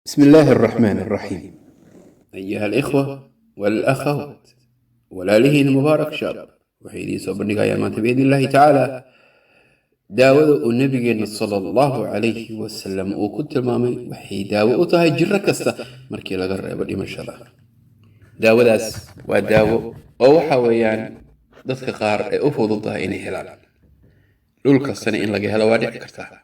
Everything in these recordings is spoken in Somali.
بسم الله الرحمن الرحيم. أيها الإخوة والأخوات، walaalihiin Mubaarak Shop waxay idiin soo bandhigayaan maanta biidni Illaahi tacaala daawada uu nabigeena sala Allahu calayhi wasalam uu ku tilmaamay waxay daawo u tahay jiro kasta markii laga reebo dhimashada. Daawadaas waa daawo oo waxa weeyaan dadka qaar ay u fudud tahay inay helaan, dhul kastana in laga helo waa dhici kartaa.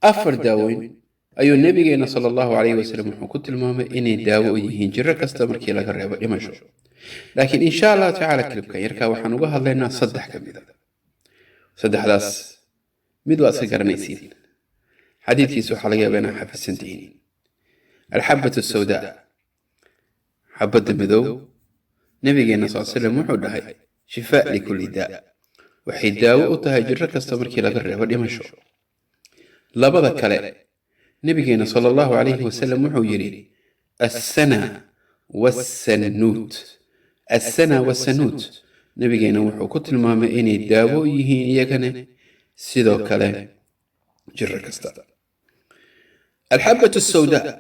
Afar daawooyin ayuu nabigeena sala Allahu calayhi wasalam wuxuu ku tilmaamay inay daawo u yihiin jiro kasta markii laga reebo dhimasho, laakiin insha Allahu tacaala clipkan yarkaa waxaan uga hadlaynaa saddex ka mid a. Saddexdaas mid waa iska garanaysiin, xadiiskiisa waxaa laga yaabaa inaa xafidsan tihiin: alxabatu sawdaa, xabadda madow. Nabigeena sal slam wuxuu dhahay shifaa likulli daa, waxay daawo u tahay jiro kasta markii laga reebo dhimasho. Labada kale, nabigeena sala Allahu calayhi wasalam wuxuu yidhi assana wassanuut. Assana wassanuut nabigeena wuxuu ku tilmaamay inay daawo yihiin iyagana sidoo kale jiro kasta. Alxabatu sawdaa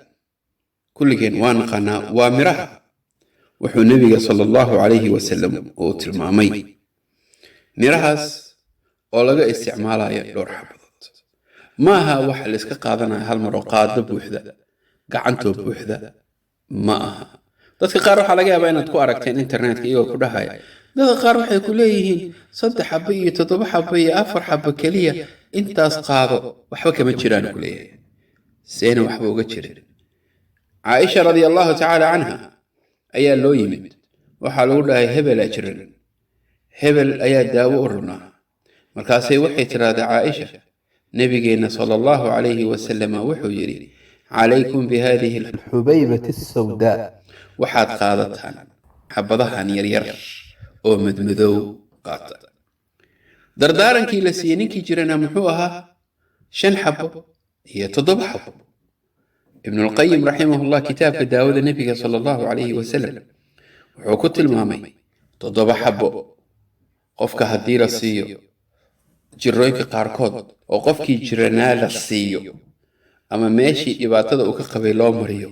kulligeen waa naqaanaa, waa miraha. Wuxuu nebiga sala Allahu calayhi wasalam uu tilmaamay mirahaas oo laga isticmaalayo dhowr xabadood. Ma aha waxa la iska qaadanaya hal mar oo qaado buuxda, gacantoo buuxda ma aha. Dadka qaar waxaa laga yaabaa inaad ku aragteen internetka iyagoo ku dhahaya, dadka qaar waxay ku leeyihiin 3 xabo iyo 7 xabo iyo 4 xabo keliya intaas qaado, waxba kama jiraan ku leeyahay. Seena waxba uga jirin? Caaisha radia Allahu tacaala canha ayaa loo yimid, waxaa lagu dhahay hebelaa jiran, hebel ayaa daawo u rabnaa. Markaasay waxay tiraahdaa Caaisha, nabigeenna sala Allahu calayhi wasalama wuxuu yidhi: calaykum bihadihi alxubaybati asawdaa, waxaad qaadataan xabadahan yaryar oo madmadow qaata. Dardaarankii la siiyey ninkii jirana muxuu ahaa? 5 xabo iyo 7 xabo. Ibnulqayim raximahullah kitaabka daawada nebiga sala Allahu calayhi wasalam wuxuu ku tilmaamay 7 xabo qofka haddii la siiyo jirooyinka qaarkood, oo qofkii jiranaa la siiyo ama meeshii dhibaatada uu ka qabay loo mariyo,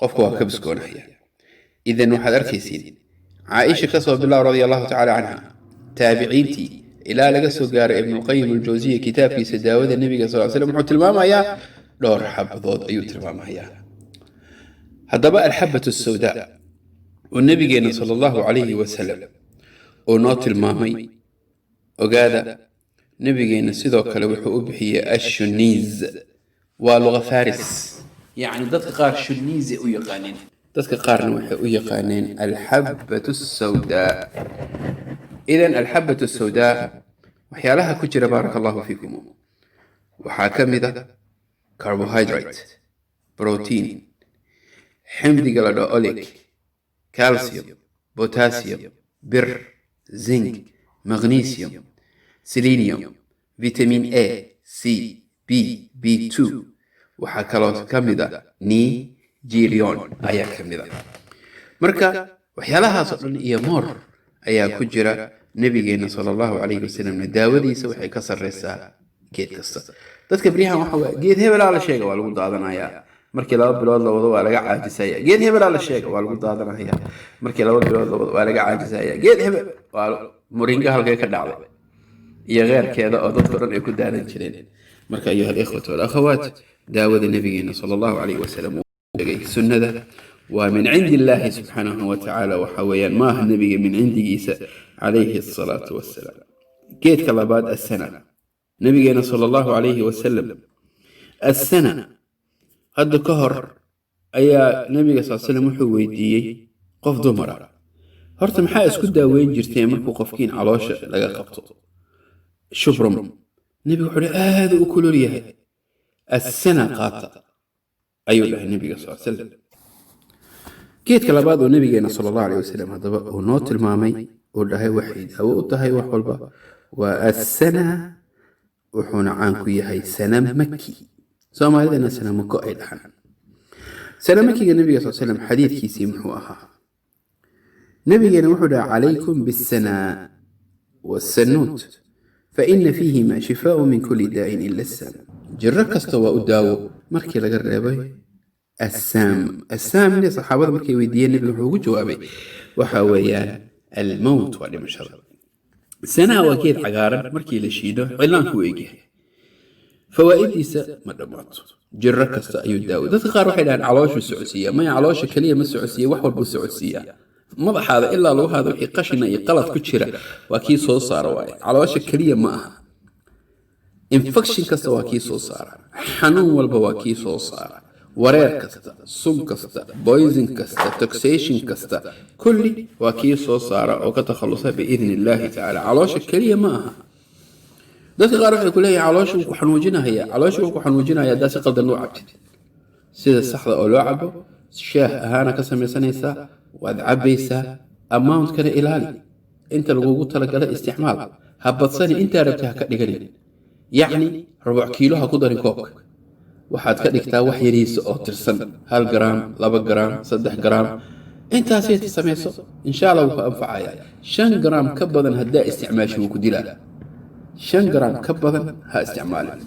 qofka waa ka biskoonaya. Idan waxaad arkaysiin Caaisha kasoo bilaab radia Allahu tacala canha, taabiciintii, ilaa laga soo gaaray Ibnulqayim Aljawsiya kitaabkiisa daawada nebiga sal slam, wuxuu tilmaamayaa dhowr xabadood ayuu tilmaamayaa. Haddaba alxabatu asawdaa oo nebigeena sala Allahu calayhi wasalam oo noo tilmaamay, ogaada, nebigeena sidoo kale wuxuu u bixiyey ashuniiz. Waa luqa faris, yacni dadka qaar shuniize u yaqaaneen, dadka qaarna waxay u yaqaaneen alxabatu asawdaa. Idan alxabatu asawdaa waxyaalaha ku jira, baaraka Allahu fiikum, waxaa ka mid a carbohydrate, protein, ximdiga la dhaho oleic, calcium, potassium, bir, zinc, magnesium, selenium, vitamin A, C, B, B2. Waxaa kaloo ka mid a nigerion ayaa ka mid a. Marka waxyaalahaas oo dhan iyo more ayaa ku jira. Nabigeena sala Allahu calayhi wasalamna daawadiisa waxay ka sarreysaa geed kasta. Dadka beryahan waxa waa geed hebelaa la sheega, waa lagu daadanayaa. Markii 2 bilood la wado waa laga caajisaya. Geed hebelaa la sheega, waa lagu daadanaya. Markii 2 bilood la wado waa laga caajisaya. Geed hebel waa moringa, halkay ka dhacday iyo keyrkeeda oo dadka dhan ay ku daadan jireen. Marka ayuha alikhwatu walakhawaat, daawada nabigeena sala Allahu calayhi wasalam uu sheegay, sunnada, waa min cindi Illaahi subxaanahu wa tacaala. Waxa weeyaan maaha nebiga min cindigiisa calayhi asalaatu wassalaam. Geedka labaad, assana. Nabigeena sala Allahu calayhi wasalam assana hadda ka hor ayaa nabiga sal slam wuxuu weydiiyey qof dumar ah: horta maxaa isku daaweyn jirtay markuu qofkiin caloosha laga qabto, shubrum? Nebigu wuxuu uhi aada u kulul yahay, assana qaata ayuu dhahay nebiga sal slam. Geedka labaad oo nabigeena sala Allahu alayh wasalam haddaba uu noo tilmaamay, uu dhahay waxay daawo u tahay wax walba, waa assana. Wuxuuna caan ku yahay sanamaki, Soomaalidana sanamako ay dhahaan. Sanamakiga nabiga sal slam xadiiskiisii muxuu ahaa? Nabigeena wuxuu dhahay: calaykum bisanaa wasanuut faina fiihima shifaau min kulli daa'in ila sam. Jiro kasta waa u daawo markii laga reebay Assaam assaamne saxaabada markay weydiiyeen, nebiga wuxuu ugu jawaabay waxa weeyaan almowt, waa dhimashada. Sanaha waa geed cagaaran, markii la shiido cilaanku u egyahay. Fawaa'idiisa ma dhammaato, jiro kasta ayuu daawo. Dadka qaar waxay dhahaan calooshuu socodsiiya. Maya, caloosha keliya ma socodsiiya, wax walbuu socodsiiyaa. Madaxaada ilaa lugahaada wixii qashina iyo qalad ku jira waa kii soo saara waaye. Caloosha keliya ma aha, infection kasta waa kii soo saara, xanuun walba waa kii soo saara, wareer kasta, sun kasta, poison kasta, toxation kasta, kulli waa kii soo saara oo ka takhalusa biidni illaahi tacaala. Caloosha keliya ma aha. Dadka qaar waxay ku leeyahay caloosha wuu ku xanuujinaya. Caloosha wuu ku xanuujinaya haddaa si qaldan loo cabtid. Sida saxda oo loo cabo, shaah ahaana ka samaysanaysaa, waad cabbaysaa. Amount-kana ilaali, inta lagugu talagalay isticmaal, ha badsani, intaa rabta ha ka dhiganin. Yacni rubuc kiilo ha ku darin koobka. Waxaad ka dhigtaa wax yariisa oo tirsan, 1 garaam, 2 garaam, 3 garaam, intaasay samayso, insha Allah wuu ku anfacaya. 5 garaam ka badan haddaa isticmaasho wuu ku dilaa. 5 garaam ka badan ha isticmaalin,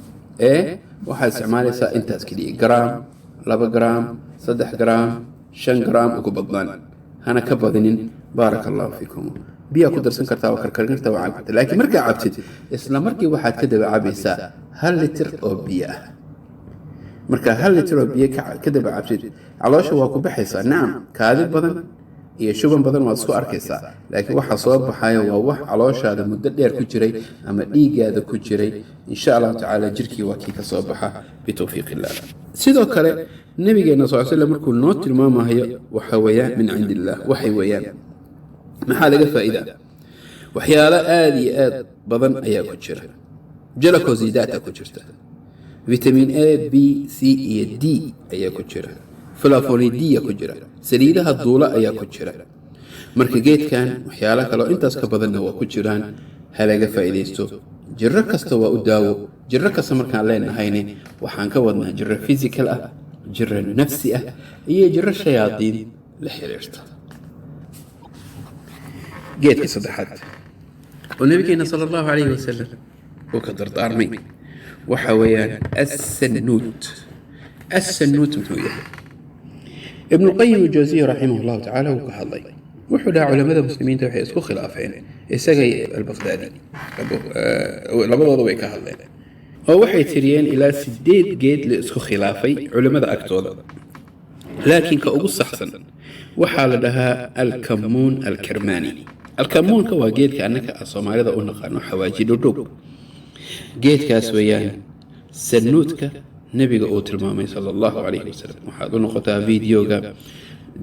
ee waxaad isticmaalaysaa intaas keliya: garaam, 2 garaam, 3 garaam, 5 garaam ugu badnaan, hana ka badinin. Baaraka allahu fiikum. Biyaa ku darsan kartaa, waa karkarin kartaa, waa cabi kartaa, laakiin markaa cabtid isla markii waxaad ka daba cabaysaa 1 litir oo biyo ah. Marka 1 litir oo biyo ka daba cabtid, caloosha waa ku baxaysaa. Nacam, kaadi badan iyo shuban badan waad isku arkaysaa, laakiin waxa soo baxaya waa wax calooshaada muddo dheer ku jiray ama dhiiggaada ku jiray. Insha allahu tacaala jirkii waa kii ka soo baxa bitowfiiq illah. Sidoo kale nabigeena sal slam markuu noo tilmaamayo waxa weeyaan min cindi illah, waxay weeyaan maxaa laga faa'iidaa? Waxyaalo aada iyo aad badan ayaa ku jira. Glucosides ku jirta, vitamin A, B, C iyo D ayaa ku jira, flavonoid-ya ku jira, saliidaha duula ayaa ku jira. Marka geedkan waxyaalo kaleo intaas ka badanna waa ku jiraan. Ha laga faa'iidaysto, jiro kasta waa u daawo. Jiro kasta markaan leenahayne waxaan ka wadnaa jiro physical ah, jiro nafsi ah iyo jiro shayaadiin la xiriirta. Geedka saddexaad oo nabigeena sala allahu calayhi wasalam uu ka dardaarmay waxa weeyaan assanuut. Assanuut muxuu yahay? Ibnuqayim aljawsiy raximah allahu tacaala wuu ka hadlay. Wuxuu dhahaa culamada muslimiinta waxay isku khilaafeen, isaga iyo albaqdaadi labadooda way ka hadleen oo waxay tiriyeen ilaa sideed geed la isku khilaafay culimmada agtooda, laakiin ka ugu saxsan waxaa la dhahaa alkamuun alkarmani. Alkamuunka waa geedka annaka a Soomaalida u naqaano xawaaji dhudhub. Geedkaas weeyaan sanuudka nebiga uu tilmaamay sala allahu calayhi wasalam. Waxaad u noqotaa videoga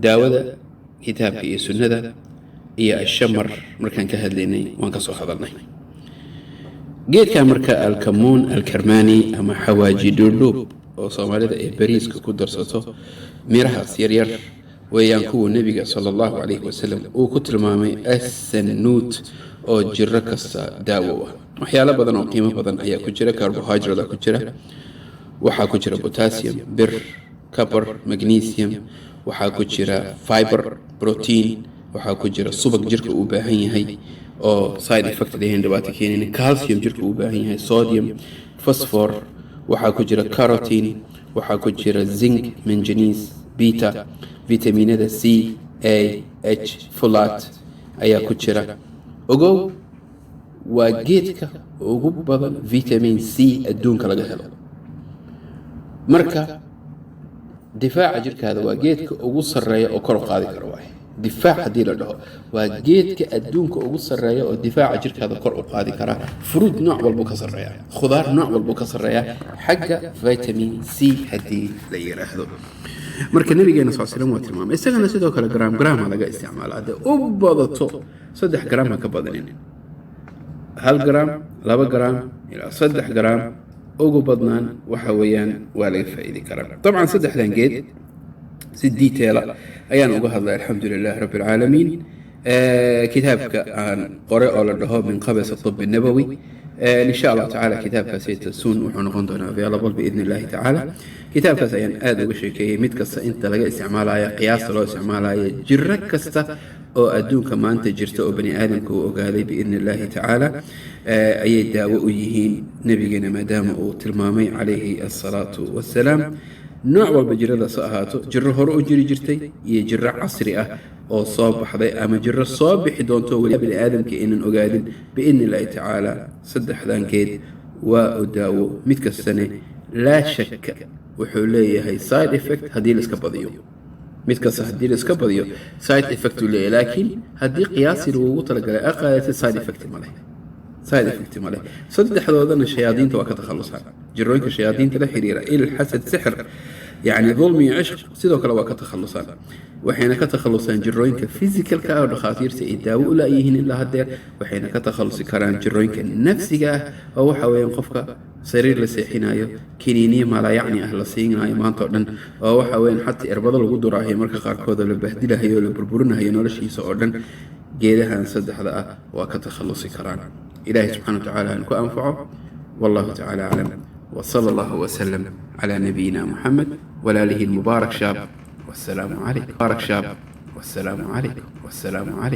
daawada kitaabka iyo sunnada iyo ashamar markaan ka hadlaynay, waan ka soo hadalnay geedkan. Marka alkamuun alkarmani ama xawaaji dhudhuub oo Soomaalida ay bariiska ku darsato, mirahaas yaryar weeyaan kuwa nebiga sala allahu calayhi wasalam uu ku tilmaamay assanuut oo jiro kasta daawo ah. Waxyaalo badan oo qiimo badan ayaa ku jira. Carbohydrate ku jira, waxaa ku jira potassium, bir, copper, magnesium, waxaa ku jira fiber, protein, waxaa ku jira subag jirka uu baahan yahay oo side effect lahayn, dhibaato keenin, calcium jirka uu baahan yahay, sodium, phosphor, waxaa ku jira carotene, waxaa ku jira zinc, manganese, beta, vitaminada C, A, H, folate ayaa ku jira. Ogow, waa geedka ugu badan vitamin C adduunka laga helo. Marka difaaca jirkaada waa geedka ugu sarreeya oo kor u qaadi karo waay. Difaac haddii la dhaho, waa geedka adduunka ugu sarreeya oo difaaca jirkaada kor u qaadi karaa. Fruit nooc walbuu ka sarreeya, khudaar nooc walbuu ka sarreeya xagga vitamin C haddii la yiraahdo. Marka nabigeena sal slam waa tilmaamay isagana. Sidoo kale gram grama laga isticmaala, haddee u badato 3 gram ha ka badanin, 1 gram, 2 gram ilaa 3 gram ugu badnaan waxa weeyaan waa laga faa'iidi karaa. Dabcan saddexdan geed si detail ah ayaan uga hadlay, alxamdu lilah rabbi alcaalamiin, kitaabka aan qore oo la dhaho min qabas الطب النبوي. In sha allahu tacaala kitaabkaasi soon wuxuu noqon doonaa available biidni illahi tacaala. Kitaabkaas ayaan aada uga sheekeeyey mid kasta inta laga isticmaalayo, qiyaasta loo isticmaalayo, jiro kasta oo adduunka maanta jirta oo bani aadamka uu ogaaday biidni illahi tacaala ayay daawo u yihiin, nebigeena maadaama uu tilmaamay calayhi asalaatu wassalaam. Nooc walba jiradaas ha ahaato, jiro hore u jiri jirtay iyo jiro casri ah oo soo baxday ama jiro soo bixi doonto weli bini aadamka aynan ogaadin, biidni illaahi tacaala saddexdan geed waa u daawo. Mid kastane laa shakka wuxuu leeyahay side effect haddii la iska badiyo. Mid kasta haddii la iska badiyo side effect uu leeyahay, laakiin haddii qiyaasi lagugu talagalay a qaadatid, side effect ma leh, side effect ma leh. Saddexdoodana shayaadiinta waa ka takhalusaan, jirooyinka shayaadiinta la xiriira, il, xasad, sixir, yacni dulmi iyo cishq sidoo kale waa ka takhalusaan. Waxayna ka takhalusaan jirooyinka physicalka ah oo dhakhaatiirta ay daawo u laayihiin ilaa haddeer. Waxayna ka takhalusi karaan jirooyinka nafsiga ah oo waxa weeyaan qofka sariir la seexinayo, kiniiniye maalayacni ah la siinayo maanta oo dhan, oo waxa weeyaan xataa irbado lagu duraayo marka qaarkood, oo la bahdilahayo oo la burburinayo noloshiisa oo dhan. Geedahan saddexda ah waa ka takhalusi karaan. Ilaahay subxana wa tacaala han ku anfaco. Wallahu tacaala aclam, وصلى الله وسلم على نبينا محمد. Walaalihii Mubaarak Shaab, والسلام عليكم. مبارك شاب، والسلام عليكم، والسلام عليكم.